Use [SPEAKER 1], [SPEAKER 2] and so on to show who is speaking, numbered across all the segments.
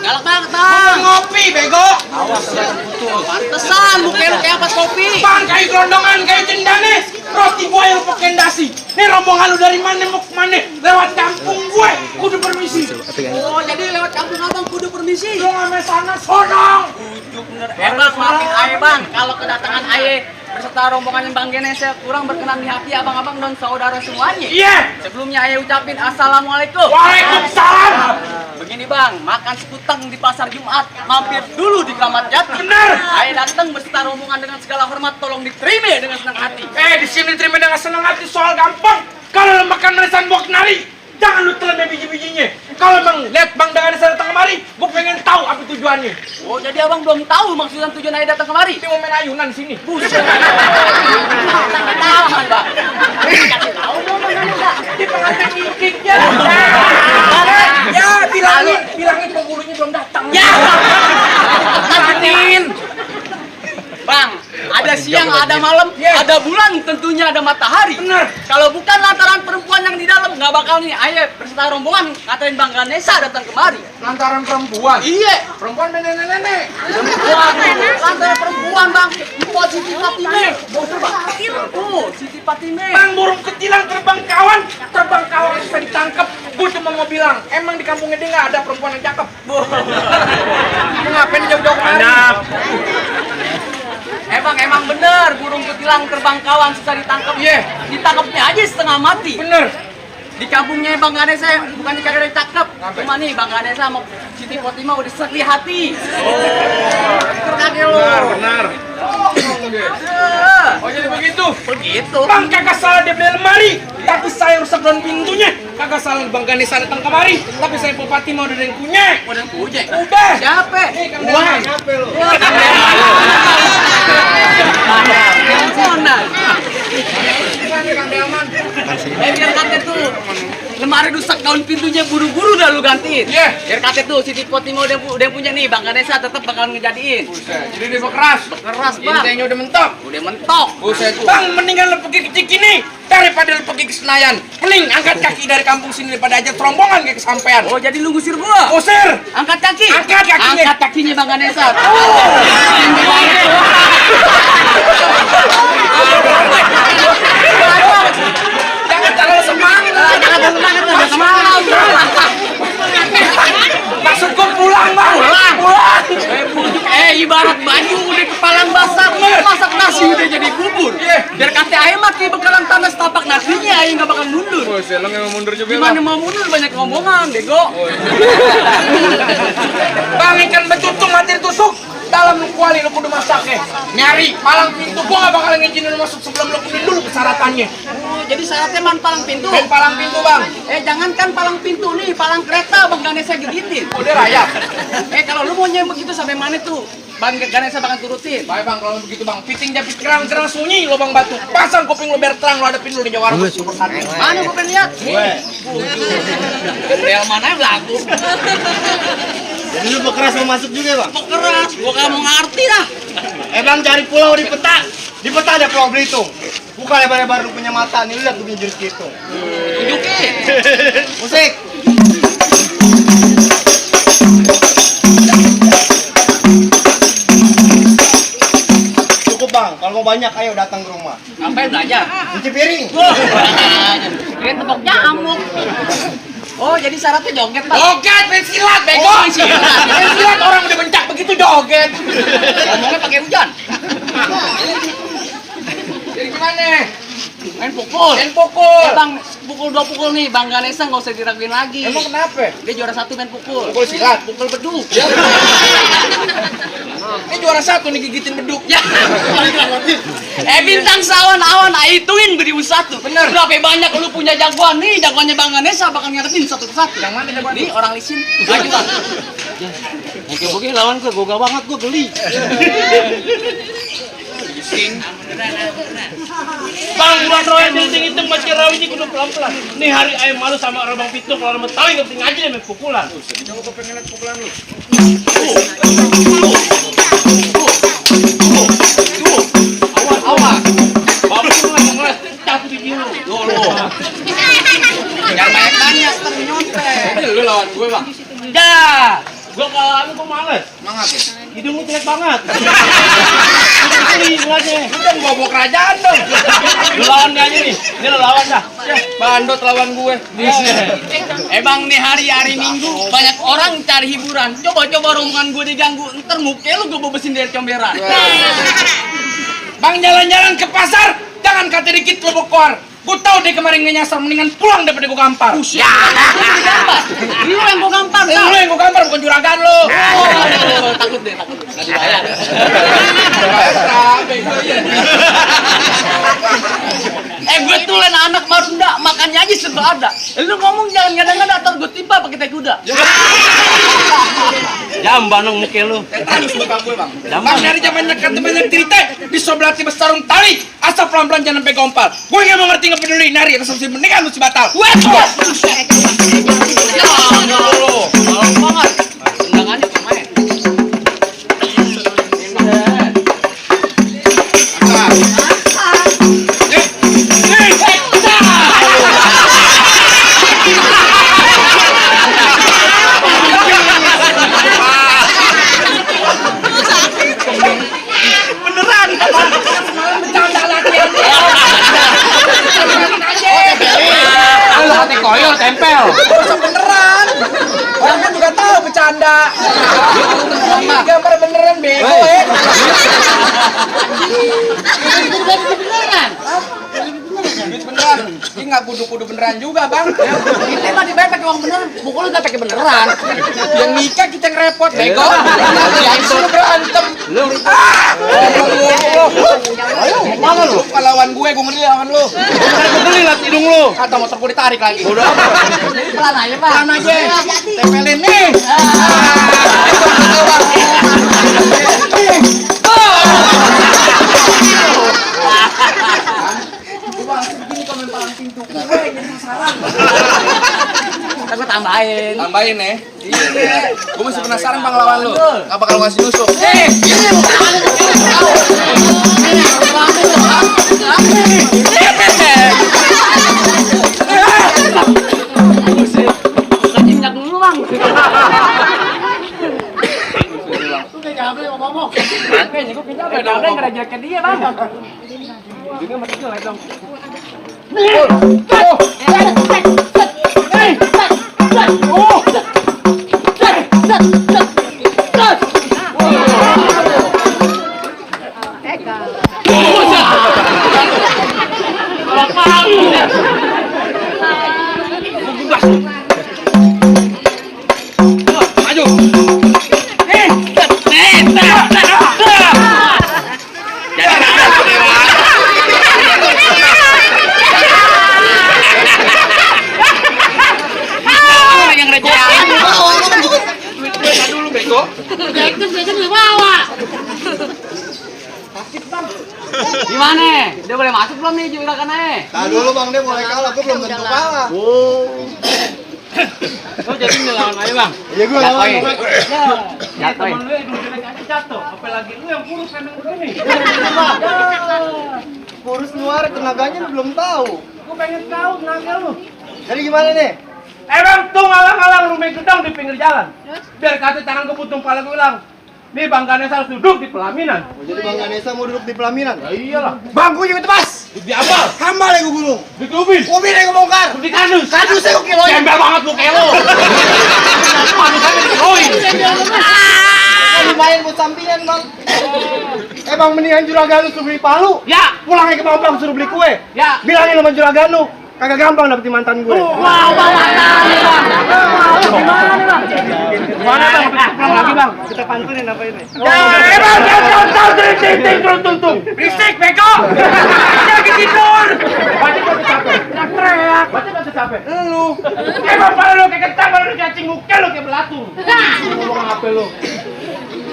[SPEAKER 1] Galak banget, Bang.
[SPEAKER 2] Ngopi, bego.
[SPEAKER 1] Awas ya, betul. Pantesan, bukan kayak apa kopi.
[SPEAKER 2] Bang, kayak gelondongan, kayak cendane. Roti boil pakai dasi. Nih rombongan lu dari mana mau kemana? Lewat kampung gue, kudu permisi.
[SPEAKER 1] Oh, jadi lewat kampung Abang kudu permisi.
[SPEAKER 2] Lu ngambil sana, sonong.
[SPEAKER 1] Bener. Bang, maafin Aye, Bang. Kalau kedatangan Aye beserta rombongan Bang Genesha kurang berkenan di hati abang-abang dan saudara semuanya.
[SPEAKER 2] Iya.
[SPEAKER 1] Sebelumnya Aye ucapin assalamualaikum.
[SPEAKER 2] Waalaikumsalam.
[SPEAKER 1] Begini Bang, makan sekutang di pasar Jumat, mampir dulu di Kramat Jati.
[SPEAKER 2] Bener.
[SPEAKER 1] Aye datang beserta rombongan dengan segala hormat, tolong diterima dengan senang hati.
[SPEAKER 2] Di sini terima dengan senang hati, soal gampang. Kalau lu makan resan bok nari, jangan lu telan biji-bijinya. Kalau Bang lihat Bang Genesha datang kemari, gue pengen tahu apa tujuannya.
[SPEAKER 1] Oh, jadi abang belum tahu maksud tujuan Aye datang kemari?
[SPEAKER 2] Dia mau main ayunan sini.
[SPEAKER 1] Buset. Tahan, Bang. Kasih tahu dong, Bang Genesha.
[SPEAKER 2] Di pengantin kikiknya. Ya, bilangin penghulunya belum datang.
[SPEAKER 1] Ya. Bilangin. Bang, ada siang, ada malam, ada bulan, tentunya ada matahari.
[SPEAKER 2] Bener.
[SPEAKER 1] Kalau bukan lantaran perempuan yang di dalam, nggak bakal nih Aye beserta rombongan ngatain Bang Genesha datang kemari.
[SPEAKER 2] Lantaran perempuan.
[SPEAKER 1] Iya.
[SPEAKER 2] Perempuan dan nenek-nenek.
[SPEAKER 1] Waduh, lantaran perempuan Bang. Buat Siti Fatime. Coba. Tuh, Siti Fatime.
[SPEAKER 2] Bang, burung ketilang terbang kawan bisa ditangkap. Gue cuma mau bilang, emang di kampungnya dia nggak ada perempuan yang cakep. Lu ngapain jauh-jauh kemari?
[SPEAKER 1] Emang bener, burung kutilang terbang kawan susah ditangkap.
[SPEAKER 2] Iya.
[SPEAKER 1] Ditangkapnya aja setengah mati.
[SPEAKER 2] Bener.
[SPEAKER 1] Di kampungnya Bang Genesha bukannya kagak ada cakep. Cuma nih Bang Genesha sama Siti Fatimah udah sedih hati. Kakek lu.
[SPEAKER 2] Benar. Oh, jadi begitu.
[SPEAKER 1] Begitu.
[SPEAKER 2] Bang kagak salah dia beli lemari, tapi saya rusak daun pintunya. Kagak salah Bang Genesha datang kemari, tapi saya Bupati mau udah yang punya.
[SPEAKER 1] Udah punya.
[SPEAKER 2] Udah.
[SPEAKER 1] Siapa?
[SPEAKER 2] Kang Delman.
[SPEAKER 1] Siapa lu? Kang Delman. Biar kakek tuh lemari rusak daun pintunya buru-buru dah lu gantiin.
[SPEAKER 2] Iya.
[SPEAKER 1] Biar kakek tuh Siti Fatimah udah punya nih Bang Genesha tetap bakal ngejadiin.
[SPEAKER 2] Buset, jadi dia bekeras.
[SPEAKER 1] Keras Bang.
[SPEAKER 2] Intenya udah mentok.
[SPEAKER 1] Udah mentok.
[SPEAKER 2] Buset. Bang, mendingan lu pergi ke Cikini daripada lu pergi ke Senayan. Mending angkat kaki dari kampung sini daripada aja terombongan kayak kesampean.
[SPEAKER 1] Oh, jadi lu ngusir gua.
[SPEAKER 2] Usir.
[SPEAKER 1] Angkat kaki.
[SPEAKER 2] Angkat kakinya.
[SPEAKER 1] Angkat kakinya Bang Genesha.
[SPEAKER 2] Jangan terlalu semangat.
[SPEAKER 1] Jangan semangat.
[SPEAKER 2] Maksud gua pulang, Bang. Pulang.
[SPEAKER 1] Ibarat baju udah kepalang basah, masak nasi udah jadi bubur. Biar kata Aye mah kayak bekalan tanah setapak nasinya, Aye nggak bakal mundur.
[SPEAKER 2] Oh, lo nggak mundur juga.
[SPEAKER 1] Gimana mau mundur, banyak ngomongan, bego.
[SPEAKER 2] Bang, ikan betutung mati ditusuk. Dalam lu kuali lu kudu masaknya. Nyari palang pintu, gua gak bakal ngizinin lu masuk sebelum lu kunin dulu persyaratannya.
[SPEAKER 1] Oh, jadi syaratnya man palang pintu.
[SPEAKER 2] Palang pintu, Bang.
[SPEAKER 1] Jangankan palang pintu nih, palang kereta Bang Genesha gigitin.
[SPEAKER 2] Oh, dia rayap.
[SPEAKER 1] Kalau lu mau nyembek gitu sampai mana tuh? Bang Genesha bakal turutin.
[SPEAKER 2] Baik, Bang, kalau begitu, Bang. Piting japit kerang sunyi lubang batu. Pasang kuping lu biar terang, lu hadapin lu di Jawa Barat.
[SPEAKER 1] Mana gua pengen lihat? Real mana yang laku?
[SPEAKER 3] Jadi lu bekeras mau masuk juga, Bang?
[SPEAKER 1] Keras, gua gak mau ngerti dah.
[SPEAKER 3] Bang, cari pulau di peta. Di peta ada Pulau Belitung. Buka lebar-lebar lu punya mata. Nih, lu lihat lu punya jurus gitu.
[SPEAKER 1] Tunjukin.
[SPEAKER 3] Musik. Cukup, Bang. Kalau mau banyak, ayo datang ke rumah.
[SPEAKER 1] Ngapain belajar?
[SPEAKER 3] Cuci piring.
[SPEAKER 1] Kira tepok nyamuk. Oh, jadi syaratnya joget, Pak?
[SPEAKER 2] Joget, main silat, bego.
[SPEAKER 1] Oh, main silat.
[SPEAKER 2] Main silat, orang udah bencak begitu joget.
[SPEAKER 1] Ngomongnya pakai hujan.
[SPEAKER 2] Jadi gimana?
[SPEAKER 1] Main pukul.
[SPEAKER 2] Main pukul.
[SPEAKER 1] Bang, pukul 2 pukul nih, Bang Genesha nggak usah diraguin lagi.
[SPEAKER 2] Emang kenapa?
[SPEAKER 1] Dia juara 1 main pukul.
[SPEAKER 2] Pukul silat.
[SPEAKER 1] Pukul beduk.
[SPEAKER 2] Ya. Ini juara 1 nih gigitin beduk.
[SPEAKER 1] Ya. Bintang sawan-awan, hitungin 1.001.
[SPEAKER 2] Bener.
[SPEAKER 1] Berapa banyak lu punya jagoan nih, jagoannya Bang Genesha bakal ngadepin satu persatu.
[SPEAKER 2] Yang mana jagoan?
[SPEAKER 1] Nih orang lisin. Maju, Bang. Oke, begini lawan gue goga banget, gue geli.
[SPEAKER 4] Bang, buat royan hitung masih rawinya kudu pelan-pelan. Nih hari ayam malu sama orang bang Pitung kalau mau tahu nggak penting aja nih main pukulan.
[SPEAKER 2] Coba gue pengen lihat pukulan lu.
[SPEAKER 1] Awas.
[SPEAKER 4] Bapak tuh lagi ngeles, cabut biji lu.
[SPEAKER 1] Jangan banyak-banyak, ternyontek.
[SPEAKER 2] Lu lawan gue, Bang.
[SPEAKER 1] Dah.
[SPEAKER 4] Gua kalau anu gua males.
[SPEAKER 2] Mangap ya?
[SPEAKER 4] Hidung lu jelek banget. Ini aja.
[SPEAKER 2] Lu kan bawa kerajaan dong.
[SPEAKER 4] Lu lawan dia aja nih. Ini lu lawan dah.
[SPEAKER 2] Bandot lawan gue.
[SPEAKER 1] Emang nih hari Minggu banyak orang cari hiburan. Coba rombongan gue diganggu, ntar muka lu gue bebesin dari comberan.
[SPEAKER 2] Bang jalan-jalan ke pasar, jangan kata dikit lu bokor. Gue tau deh kemarin nggak nyasar, mendingan pulang daripada gue gampar.
[SPEAKER 1] Ya, lu yang gue gampar.
[SPEAKER 2] Lu yang gue gampar, bukan juragan lu.
[SPEAKER 1] Takut deh. Nggak dibayar. Gue tuh anak Marunda, makannya aja serba ada. Lu ngomong jangan ngada-ngada, ntar gue timpa pakai teh kuda.
[SPEAKER 4] Jamban dong muka lu.
[SPEAKER 2] Tangis muka gue bang. Bang dari zamannya kata banyak cerita, bisa berlatih besarung tali, asal pelan-pelan jangan sampai gompal. Gue nggak mau ngerti nggak peduli nari atau solusi mendingan lu si batal.
[SPEAKER 1] Wah, banget. Tendangannya pemain.
[SPEAKER 4] Koyo tempel.
[SPEAKER 2] Beneran. Orang kan juga tahu bercanda. Gambar beneran bego ya. Beneran. Ini nggak kudu-kudu beneran juga bang.
[SPEAKER 1] Kita mah dibayar pakai uang bener, pukul lu gak pakai beneran.
[SPEAKER 2] Yang nikah kita yang repot bego. Yang suruh berantem. Ayo, mana lu? Lawan gue ngeri lawan lu.
[SPEAKER 4] Gue geli liat hidung lu.
[SPEAKER 2] Kata motor gue ditarik lagi.
[SPEAKER 4] Udah apa?
[SPEAKER 1] Pelan aja, Pak.
[SPEAKER 2] Pelan aja. Tempelin nih.
[SPEAKER 1] Aku tambahin.
[SPEAKER 2] Tambahin ya. Iya. Gue masih penasaran bang lawan lu. Gak bakal ngasih nusuk.
[SPEAKER 1] Minyak dulu, Bang. Udah jangan boleh ngomong. Kayaknya gue pindah gara jaket dia, Bang. Juga mati jelek dong. Gimana? Dia boleh masuk belum nih juragannya?
[SPEAKER 3] Nah dulu bang, dia boleh kalah, gue belum tentu kalah.
[SPEAKER 4] Kau jadi ngelawan aja bang.
[SPEAKER 3] Iya gue lawan.
[SPEAKER 4] Ya teman lu hidung jelek aja jatuh. Apalagi lu yang kurus pendek begini.
[SPEAKER 3] Kurus luar, tenaganya lu belum tahu.
[SPEAKER 4] Gue pengen tahu tenaga lu.
[SPEAKER 3] Jadi gimana nih?
[SPEAKER 4] Emang tuh ngalang-ngalang rumah gedang di pinggir jalan. Biar kata tangan gue putung pala gue bilang. Nih Bang Ganesha harus duduk di pelaminan.
[SPEAKER 3] Jadi Bang Ganesha mau duduk di pelaminan?
[SPEAKER 4] Ya iyalah.
[SPEAKER 2] Bangku juga tebas.
[SPEAKER 4] Di ambal.
[SPEAKER 2] Hambal yang gue gulung.
[SPEAKER 4] Di ubin.
[SPEAKER 2] Ubin yang gue bongkar.
[SPEAKER 4] Di kardus.
[SPEAKER 2] Kardus saya kilo.
[SPEAKER 4] Gembel banget lu kayak lu. Manusianya diroin.
[SPEAKER 3] Lumayan buat sampingan bang. Bang mendingan juragan lu suruh beli palu.
[SPEAKER 4] Ya.
[SPEAKER 3] Pulangnya ke Bang suruh beli kue.
[SPEAKER 4] Ya.
[SPEAKER 3] Bilangin sama juragan lu. Kagak gampang dapetin mantan gue.
[SPEAKER 4] Wow, Bang. Gimana nih Bang? Gimana Bang? Pulang lagi Bang. Kita pantunin apa ini? Bang, tung. Berisik, bego. Lagi tidur. Pasti masih capek. Teriak. Pasti masih capek. Lu. Bang, pada lu kayak kentang, pada lu cacing muka lu kayak belatung. Ngomong apa lu?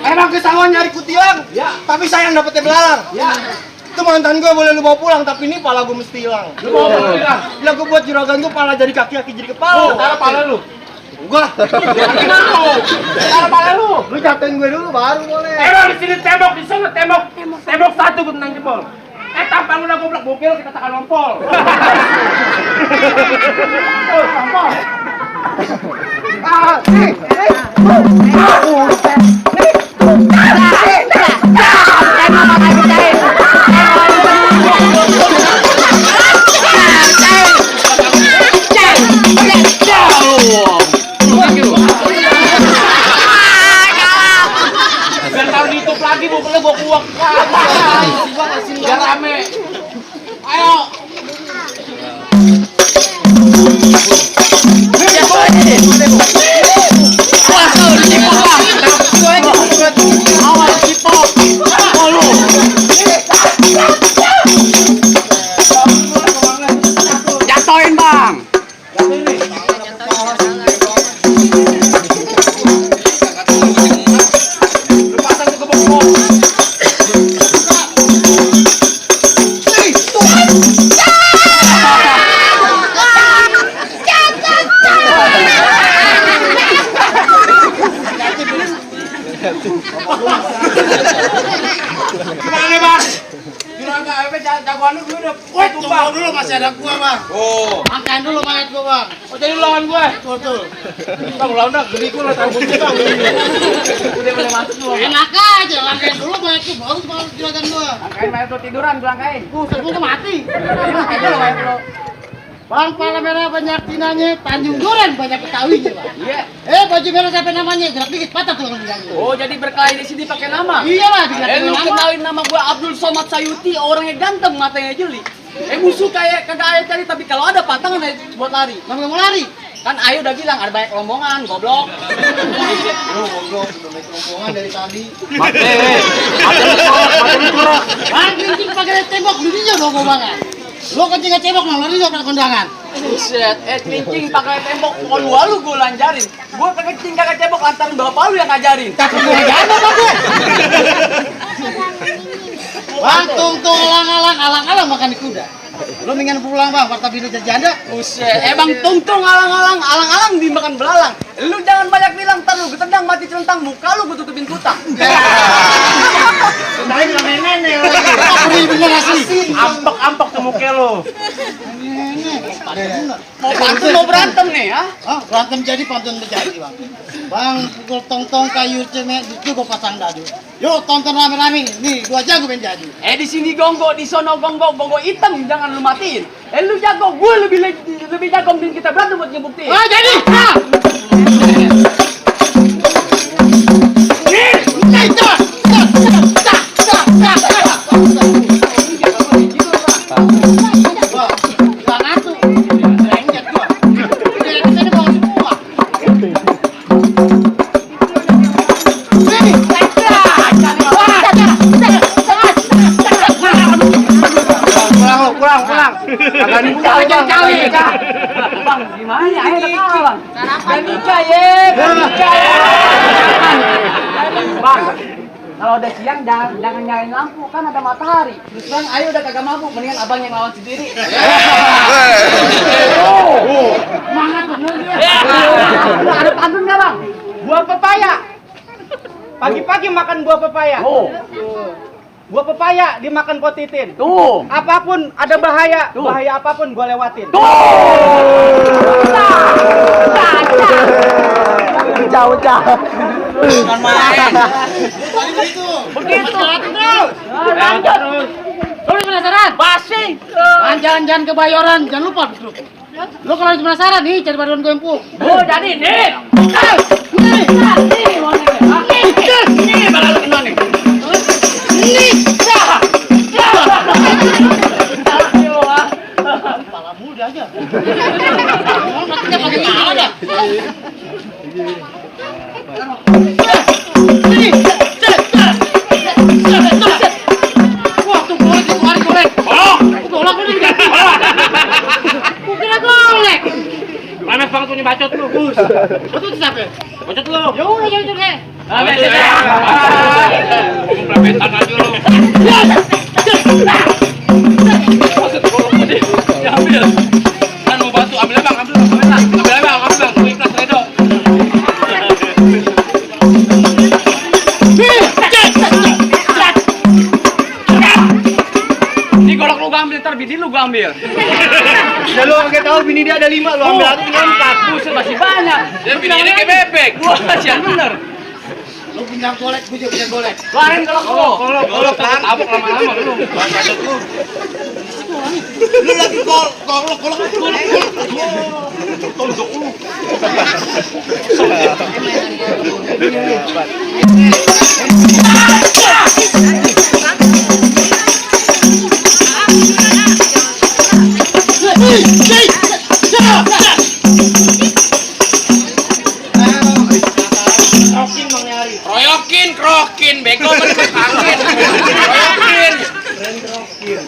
[SPEAKER 3] Bang ke sawah nyari kutilang.
[SPEAKER 4] Ya.
[SPEAKER 3] Tapi sayang dapetnya belalang.
[SPEAKER 4] Ya.
[SPEAKER 3] Itu mantan gue boleh lu bawa pulang, tapi ini pala gue mesti hilang.
[SPEAKER 4] Lu mau apa bilang?
[SPEAKER 3] Bila gue buat juragan gue pala jadi kaki jadi kepala.
[SPEAKER 4] Taruh pala lu.
[SPEAKER 3] Gua.
[SPEAKER 4] Taruh pala lu.
[SPEAKER 3] Lu jatuhin gue dulu baru boleh.
[SPEAKER 4] Bang, di sini tembok, di sana tembok. Tembok satu gue tenang jempol. Tampang lu udah goblok bokil, kita tekan lompol. Lompol.
[SPEAKER 2] bang?
[SPEAKER 4] dulu masih ada gua, Bang.
[SPEAKER 2] Oh.
[SPEAKER 4] Angkain dulu mayat gua, Bang.
[SPEAKER 2] Oh jadi lu lawan gue?
[SPEAKER 4] Betul.
[SPEAKER 2] Bang lawan dah, gede gue lah tahu kita. Udah boleh masuk lu.
[SPEAKER 4] Enak aja, langkain dulu mayat gua, baru juragan gua.
[SPEAKER 1] Angkain mayat lo tiduran, gue angkain.
[SPEAKER 4] Buset, gua udah mati.
[SPEAKER 1] Angkain dulu mayat lo.
[SPEAKER 4] Bang, pala merah banyak tinanya, Tanjung Duren banyak betawinya, Bang.
[SPEAKER 1] Iya.
[SPEAKER 4] Baju merah siapa namanya? Gerak dikit patah tuh orang bilangnya.
[SPEAKER 1] Oh, jadi berkelahi di sini pakai nama?
[SPEAKER 4] Iyalah, digerak
[SPEAKER 1] Lu
[SPEAKER 4] nama.
[SPEAKER 1] kenalin nama gua Abdul Somad Sayuti, orangnya ganteng, matanya jeli. Musuh kayak kagak ada cari, tapi kalau ada patangan buat lari.
[SPEAKER 4] Bang mau lari.
[SPEAKER 1] Kan Ayu udah bilang ada banyak rombongan, goblok.
[SPEAKER 4] Oh, goblok, udah naik rombongan dari tadi.
[SPEAKER 2] Mati.
[SPEAKER 4] Bang, kencing pakai tembok, lu dia dong gobangan. Lo kencing ke tembok, nang lari pakai kondangan.
[SPEAKER 1] Buset, kencing pakai tembok, mau lu gua lanjarin. Gua kencing kagak tembok lantaran bapak lu yang ngajarin.
[SPEAKER 4] Takut gua jatuh, Bang. Bang, tung alang-alang makan di kuda. Lo mendingan pulang, Bang, warta biru janda.
[SPEAKER 1] Buset, Bang tungtung alang-alang dimakan belalang. Lu jangan banyak bilang, ntar lu getendang mati celentang, muka lu gua tutupin kutang.
[SPEAKER 4] Tadi bilang nenek lagi. Aku bener asli.
[SPEAKER 2] Ampak tuh muka lo.
[SPEAKER 1] Mau pantun mau berantem nih, ha?
[SPEAKER 4] Ah, berantem jadi pantun terjadi, Bang. Bang, pukul tong-tong kayu cemek itu gua pasang dadu. Yuk tonton rame-rame. Nih, gua jago main jadu.
[SPEAKER 1] Di sini gonggok, di sono gonggok hitam, jangan lu matiin. Lu jago, gue lebih jago mending kita berantem buat ngebuktiin.
[SPEAKER 4] Ah, jadi. Ah. Nih, dah. Wah, gak ngatur. Lengket gua. Udah, kita bawa semua.
[SPEAKER 2] Pulang. Agak nikah,
[SPEAKER 1] Cawe. Bang, gimana ya? Ayo kalah, Bang. Gak nikah ya. Bang, kalau udah siang jangan nyalain lampu, kan ada matahari. Terus bang, ayo udah kagak mabuk, mendingan abang yang lawan sendiri.
[SPEAKER 4] Semangat bener dia.
[SPEAKER 1] Ada pantun nggak bang?
[SPEAKER 5] Buah pepaya. Pagi-pagi makan buah pepaya.
[SPEAKER 1] Tuh,
[SPEAKER 5] Buah pepaya dimakan potitin.
[SPEAKER 1] tuh.
[SPEAKER 5] Apapun ada bahaya,
[SPEAKER 1] Tuh.
[SPEAKER 5] bahaya apapun gua lewatin.
[SPEAKER 1] Jauh. Bukan main.
[SPEAKER 4] Begitu.
[SPEAKER 1] Begitu.
[SPEAKER 4] Lanjut. Lo udah penasaran?
[SPEAKER 1] Basi.
[SPEAKER 4] Jalan-jalan ke Bayoran, jangan lupa bro. Lo kalau penasaran nih cari baruan gue empuk.
[SPEAKER 1] Oh, jadi nih. Nih, bakal lu kena nih.
[SPEAKER 4] Kepala muda aja. Oh, nanti pakai kepala aja. Wah, tuh golek. Golek ini enggak. Kira golek.
[SPEAKER 5] Mana bang tuh bacot lu?
[SPEAKER 4] Betul siapa?
[SPEAKER 5] Bacot lu.
[SPEAKER 4] Ya udah jadi tuh deh.
[SPEAKER 2] Plebetan aja lu. Ambil. Kan mau bantu, ambil bang. Gue ikhlas redo. Ini golok lu gua ambil, ntar bini lu gua ambil.
[SPEAKER 3] Ya lu nggak tahu bini dia ada 5, lu ambil aku punya 4.
[SPEAKER 1] Buset, masih banyak.
[SPEAKER 2] Dia bini ini kayak bebek.
[SPEAKER 1] Wah, sian bener.
[SPEAKER 4] Lo punya golek, gue juga punya golek.
[SPEAKER 1] Keluarin golok lu.
[SPEAKER 2] Golok tabuk lama-lama lu.
[SPEAKER 3] Lu lagi golok.
[SPEAKER 2] Krokin, bego bener angin. Krokin.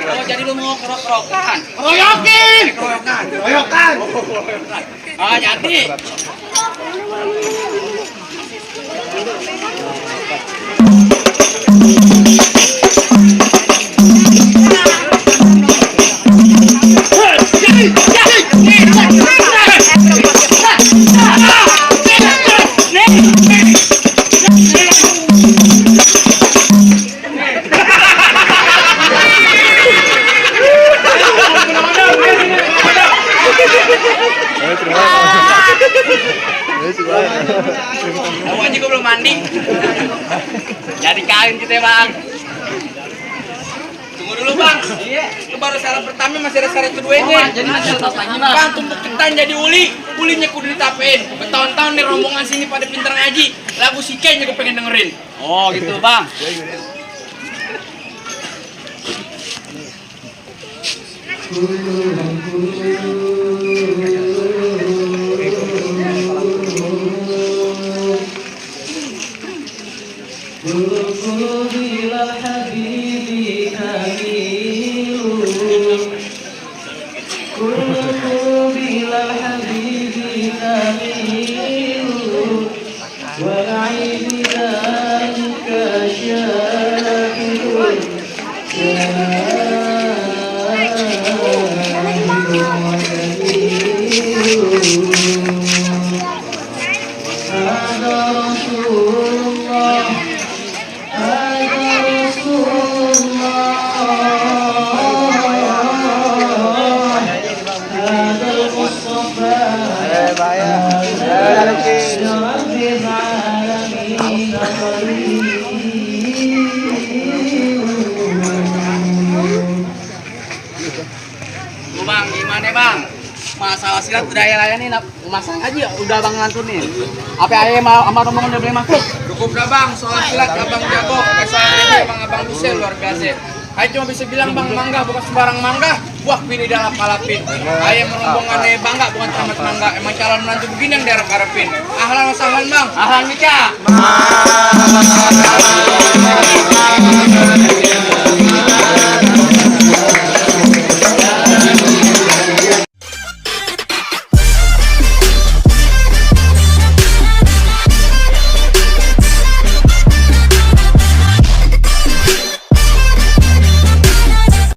[SPEAKER 2] Oh, jadi lu mau krok-krokan.
[SPEAKER 3] Royokan.
[SPEAKER 2] Ah, jadi.
[SPEAKER 1] Awak juga belum mandi. Jadi kawin kita bang. Tunggu dulu bang. Iya. Itu baru syarat pertama, masih ada syarat keduanya. Jadi masih ada lagi bang. Bang, tumpuk ketan jadi uli. Ulinya kudu ditapein. Bertahun-tahun nih rombongan sini pada pinter ngaji. Lagu si Ken juga pengen dengerin. Oh gitu bang. Bang, gimana bang? Masalah silat budaya layan ini masang aja udah bang ngantunin. Apa ayah sama rombongan udah boleh masuk? Cukup dah bang, soal silat abang jago, soal ini abang bisa luar biasa. Ayah cuma bisa bilang bang mangga bukan sembarang mangga, buah pilih dalam kalapin. Ayah merombongan bangga bukan tamat mangga, emang calon menantu begini yang diharap-harapin. Ahlan wa sahlan bang. Ahlan Mika.